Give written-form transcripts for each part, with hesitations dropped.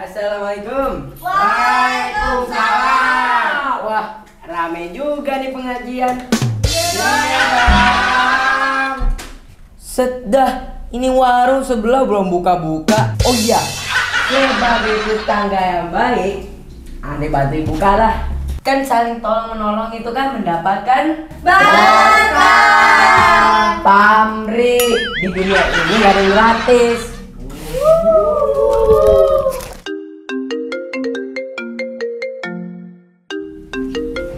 Assalamualaikum. Waalaikumsalam. Wah, rame juga nih pengajian. Sedah, ini warung sebelah belum buka-buka. Oh iya, sebagai tetangga yang baik, aneh bantu buka lah. Kan saling tolong menolong itu kan mendapatkan barokah. Pamri, di dunia ini gak ada yang gratis.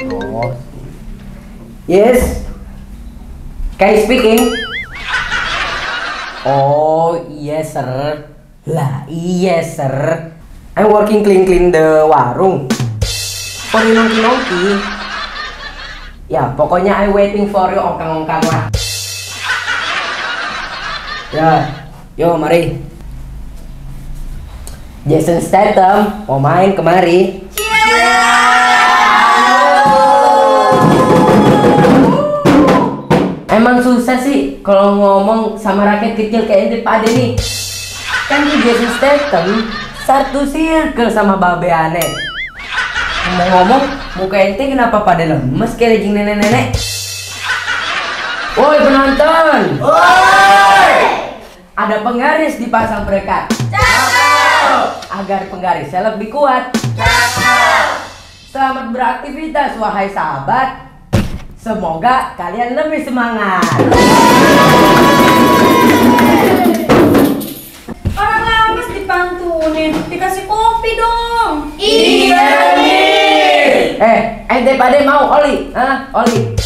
Oh. Yes. Kai speaking. Oh, yes sir. Lah, yes sir. I'm working clean the warung. For nongki-nongki. Ya, pokoknya I waiting for you ongkang-ongkang lah. Ya, yo mari. Jason Statham mau main kemari. Emang susah sih kalau ngomong sama rakyat kecil kayak ente pade nih. Kan tuh Jason Statham satu circle sama babe aneh. Ngomong-ngomong, muka ente kenapa pada lemes kayak rejing nenek-nenek? Woi penonton! Woi! Ada penggaris dipasang perekat. Cakep! Agar penggarisnya lebih kuat. Cakep! Selamat beraktivitas wahai sahabat. Semoga kalian lebih semangat. Orang lamas dipantunin, dikasih kopi dong. Ente pada mau oli? Hah? Oli?